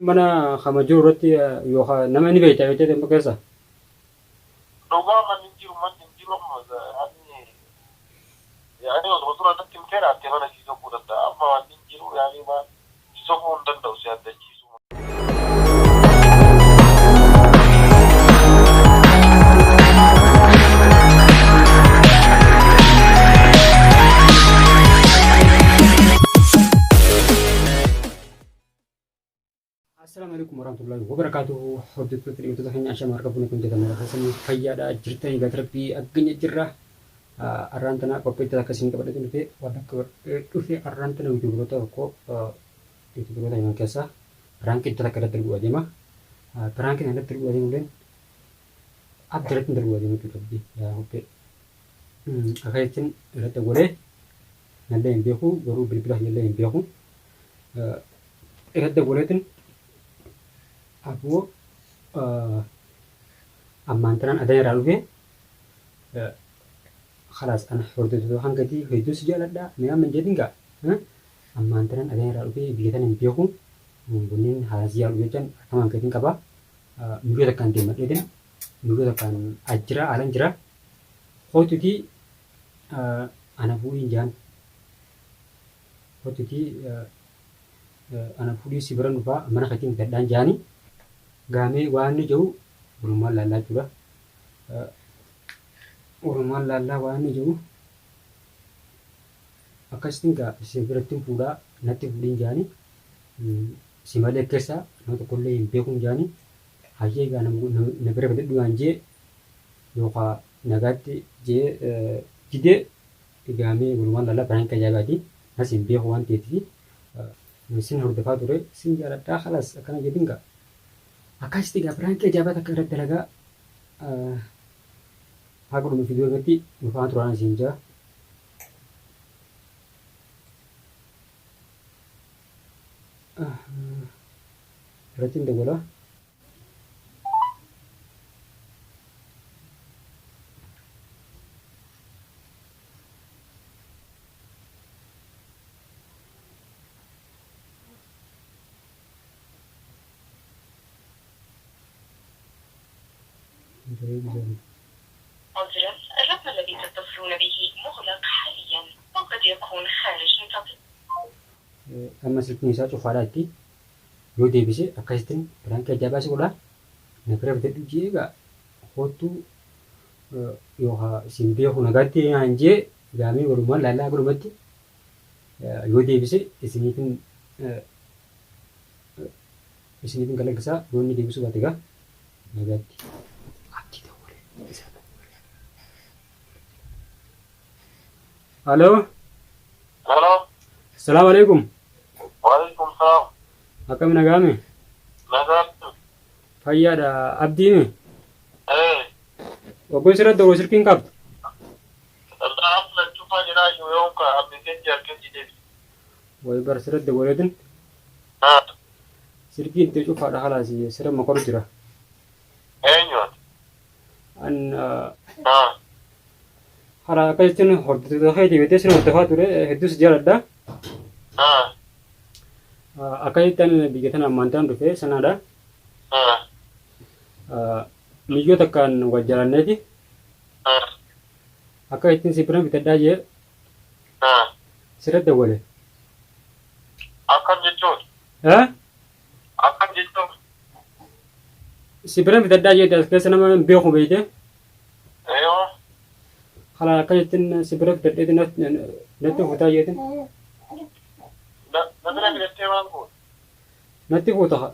Mana kama jiru irratti yookaan nama ni beekta beektee deemu keessa. Dhugaa manni hin jiru, manni hin jiru amma ani yaani osoo dura natti himtee raattee mana sii soquu danda'a. Amma manni hin jiru yaani waan si soquu hin danda'u si addachiisu. Assalaamu alaikum warahmatullahi wabarakatuhu. Hordoftoota dhiyootoota keenya ashama harka fuune kun jedhamu keessanii fayyaadha jirtanii galata rabbii agganya jirra. Arraan tana qophiitti akka isin qabadhe dhufe waan akka dhufe arraan tana yuutuubaroota tokko yuutuubaroota himan keessaa piraankii takka irratti arguu adeema. Piraankii irratti arguu adeemu illee abdi irratti arguu adeemu jechuudha abdi yaa hoppee. Akka jechuun irratti godhee nallee hin beeku garuu bilbila kiyyallee hin beeku. Irratti dawwaleetin aboo ammaan tanaan adan irraa dhufee khalaas an hordoftoota hangatii hedduu si jaaladha mee amma hin jedhin gaa ammaan tanaan adan irraa dhufee biyya tana hin beeku bunniin haala si jaaladhu jechaan arkamaan keetiin qaba miyyoo takkaan deemadheetin miyyoo takkaan ajjira alan jira kootutii ana fuudhiin jaan Kottutii ana fudhii si biran dhufaa mana keetiin bitadhaan jaani gaamee waan inni jedhu walumaan laallaa jechuudha. Walumaan laallaa waan inni jedhu akkasitti gaa si birattiin fuudhaa natti fuudhiin jaani si malee keessa nama tokkollee hin beekuun jaani hayyee gaa na bira bitadhu waan jee yookaa nagaatti jee didee Egaa mee walumaan lallaa prank ajaa'ibaati nas hin beeku waan ta'eef sin hordofaa ture sin jaaladhaa kalas akkana jedhin gaa akkasitti egaa prank ajaa'ibaa takka irratti dalagaa haga dhuma viidiyoo irratti nu faana turaan isin jaa. Irratti hin dawwalaa. عذرا، الرقم الذي تتصلون به مغلق حاليا وقد يكون خارج نطاق. Amma silkiin isaa cufaadha itti yoo deebise akkasittin piraankii ajaa'ibaa si godha na bira fidadhu jee egaa koottuu yookaa sin beeku nagaatti naan jee gaamee walumaan laallaa godhumatti yoo deebise isiniifin isiniifin galaggisaa yoo inni deebisuu baate egaa nagaatti. Abdii dawwale isaa dawwale. Aloo. Hello. Assalaamu alaikum. Waalaikum salaam. Akkami nagaame? Nagaatti. Fayyaadha abdiimi. Ee. Obboon sirra dawwa silkiin qabdu. Laaf lachufaa jiraa iyyuu yoon ka abbiseetti harkee jedheebi. Way bar sirra dawwaleetin Haa. silkiin itti cufaadha halaas sirra mokoru jira. Eenyu ati? An Haa. Hara akka jechuun hordoftoota keetii beektee sin hordofaa ture hedduu si jaaladha. Haa. Akka jettan biyya tana ammaan tan dhufe sanaadha. Haa. Miyyoo takkaan wal jaalanneeti. Haa. Akka ittiin si bira bitadhaa jee Haa. sirra dawwale. Akkam jechuun? Eh? Akkam jechuun? Si bira bitadhaa jeete as keessa nama hin beeku beeyte. Eeyoo. Kana akka jettin si bira bitadheeti natti fuutaa jeetin. Na na bira fidattee maal goota? Natti fuuta haa.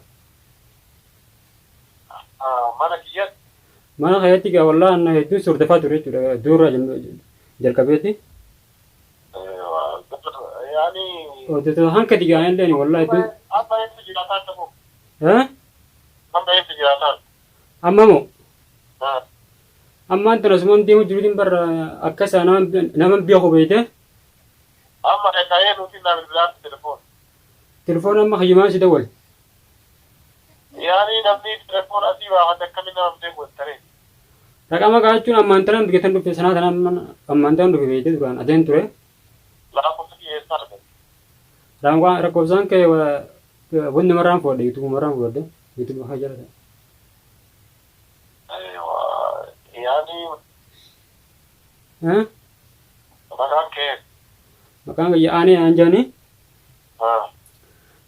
Ah, mana kiyyatti. Mana keetti gaa wallaa anna hedduu si hordofaa ture jechuudha duurraa jalqabeeti. Yaani. Hordoftoota hanka digaa illee wallaa hedduu. Amma eessa jiraataa ta'u? Eh? Amma eessa jiraataa? Amma moo? Ah. Ammaan tana asumaan deemu jiruutiin barra akka isaa nama beeku beeyte. Amma dhaqa'ee nuti naa bilbilaatti telefoon. Telefoon amma hayyumaan si dawwale. Yaani namni telefoon asii baafate akkamiin nama beeku jettaree? Raqama qaachuun ammaan tanaan biyya tan dhufte sanaa tanaan ammaan tanaan dhufe beeyte duraan adeen ture. Lakkoofsa kiyya eessaa argatte? Raanqaa lakkoofsaan kee Wanni marraan fudhadhe YouTube marraan fudhadhe YouTube haa jala. Yaani maqaan kee? Maqaan kiyya aanee aan jaanii.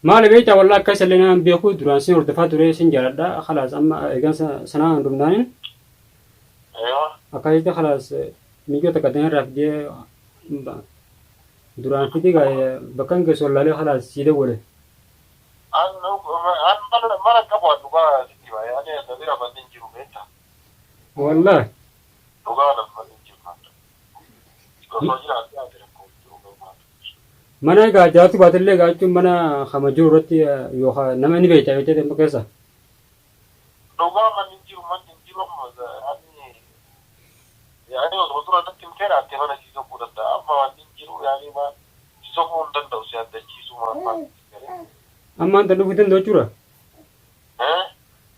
Maali beektaa wallaa akka isallee naan beeku duraan sin hordofaa ture sin jaaladha khalaas amma eegan sanaa hin dhumnaanin akkasitti khalaas miyyoo takka tanarraa fidee duraan fidee bakka hin geessu wallaalee khalaas sii dawwale. An mana qabu an dhugaa sitti hima yaani na bira manni hin jiru beektaa. Wallahi. Dhugaa dha manni hin jiru kan. Osoo jiraatee ati rakkoo hin jiru garuu maal. Mana egaa jiraachuu baatellee egaa jechuun mana kama jiru irratti yookaan nama ni beekta jettee deemtu keessa. Dhugaa manni hin jiru manni hin jiru amma ani yaani osoo dura natti himtee raattee mana sii soquu danda'a amma manni hin jiru yaani maal si soquu hin danda'u si addachiisuu maal maal galee. Ammaan tan dhufuu danda'u jechuudha. Eh?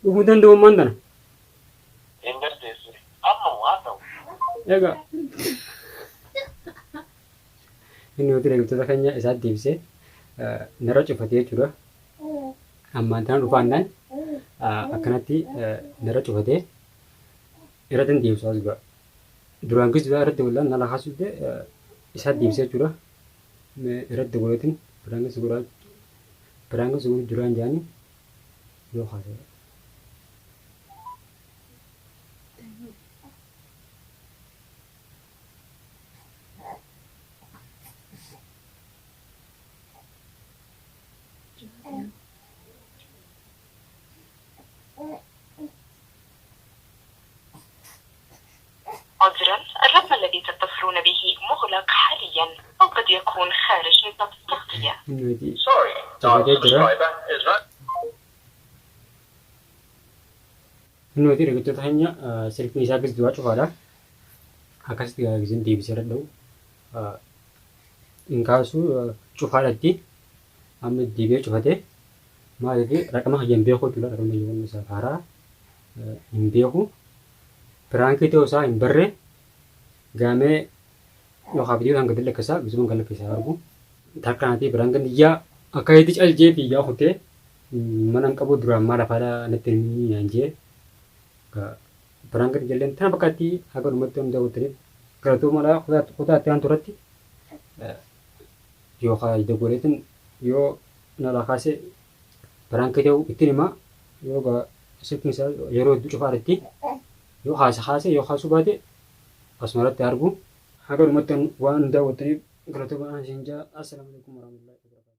Dhufuu danda'u ammaan tana. Hin dandeessu. Amma haa ta'u. Egaa. Inni nuti deeggartoota keenya isaa deebisee narra cufate jechuudha. Ammaan tana dhufaannaan akkanatti narra cufatee irratti hin deebisu as ga'a. Duraan gis duraa irratti wallaan nala kaasutte isaa deebisee jechuudha. Irratti godhatin biraan gis godhaa biraan gis godhu duraan jaanii yoo kaasee. عذرا الرقم الذي تتصلون به مغلق حاليا أو قد يكون خارج نطاق التغطية. Sorry, dialed subscriber is not. Nuti deeggartoota keenya silkiin isaa gis du'aa cufaadha. Akkasitti gizin deebisee irra dha'u hin kaasu cufaadhatti amma deebi'ee cufatee maaliif raqama kiyya hin beeku jechuudha. Raqama kiyya isaa haaraa hin beeku. Piraankii ta'uu isaa hin barree gaamee yookaan viidiyoo kan gadi lakkisaa gizuma kan lakkisaa argu. Tarkaantii piraankiin iyyaa akka itti caljee fi iyyaa kutee mana hin qabu duraan maal afaadhaa natti hin jee. Piraankiin ijoolleen tana fakkaatti haga dhumatti hunda daawwattaniif galatoomaa kutaa itti aantu irratti yookaan doggoleetiin yoo na kaasee piraankii ta'uu ittiin himaa yoo silkiin isaa yeroo hedduu cufaa irratti yoo kaase kaase yoo kaasuu baate asuma irratti argu. Haga dhumatti waan daawwattaniif galatoomaa isin jaa. Assalaamu alaikum warahmatullahi wabarakatuh.